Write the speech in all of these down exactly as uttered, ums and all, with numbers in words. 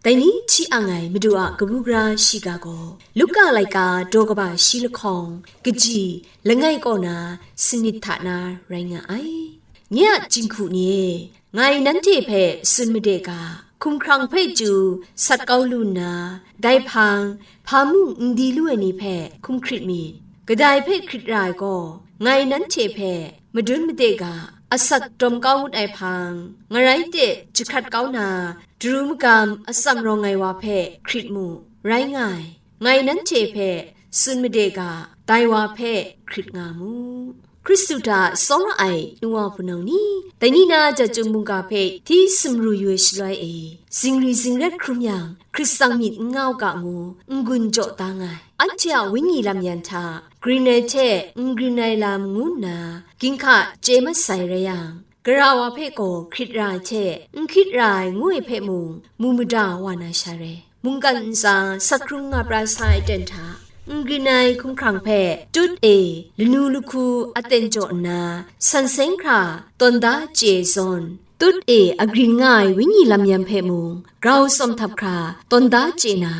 Dai ni hti ang ai Madu a kabu gara shiga gaw, Luka laika daw kaba shi lahkawng, kaji langai kaw na sanit hta na rai nga ai. Nye a jinghku ni e, ngai nanhte hpe tsun made ga, hkumhkrang hpe chyu sat kau lu nna, dai hpang hpa mung n di lu ai ni hpe hkum hkrit myit. Kadai hpe hkrit ra ai gaw, ngai nanhte hpe madun made ga, asak dawm kau ngut ai hpang, ngarai de jahkrat kau na, daru magam atsam rawng ai wa hpe hkrit mu, rai nga ai. Ngai nanhte hpe tsun made ga, dai wa hpe hkrit nga mu. Hkristu hta tsawra ai nu wa hpunau ni, dai ni na jachyum mungga hpe hti sumru yu ai shaloi e, zingri zingret hkrum yang, Hkrit tsang myit n nga u ga ngu, n-gun jaw da nga ai. Anhte a wenyi lam yan hta, grin ai hte n grin ai lam ngu nna, ginhka chye masai rai yang, gara wa hpe gaw hkrit ra ai hte, n hkrit ra ai ngu ai hpe mung, mu mada wa na sha rai. Mungkan ntsa sakhkrung nga pra sa ai ten hta, n grin ai hkumhkrang hpe tut e lanu lahku aten jaw nna, san seng hkra tawn da chye zawn, tut e agrin nga ai wenyi lam yan hpe mung grau tsawm htap hkra tawn da chye na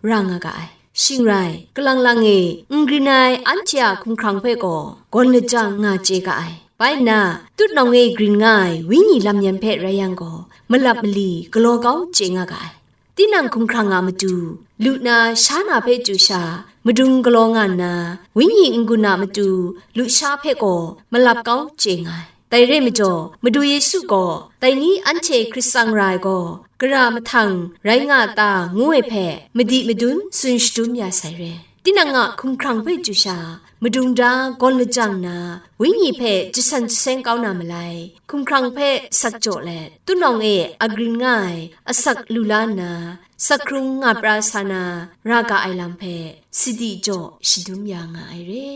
ra nga ga ai. Shing rai, kalang lang e n grin ai anhte a hkumhkrang hpe gaw gawn lajang nga chye ga ai. Bai nna, tut nawng e grin nga ai wenyi lam yan hpe rai yang gaw, malap mali galaw kau chye nga ga ai. Tinang hkumhkrang a matu, lu na sha na hpe chyu sha, madung galaw nga nna, wenyi n-gun a matu, lusha hpe gaw malap kau chye nga ai. Dai re majaw, Madu Yesu gaw, dai ni anhte hkrit tsang ra ai gaw, gara mahtang rai nga ta, ngu ai hpe, madi madun tsun shadum ya sai re. Tinang a hkumhkrang hpe chyu sha, madung da gawn lajang nna, wenyi hpe jasan jaseng kau na malai, hkumhkrang hpe sak jaw let, tunawng e agrin nga ai asak lu la nna, sakhkrung nga pra sa na ra ga ai lam hpe, sadi jaw shadum ya nga ai re.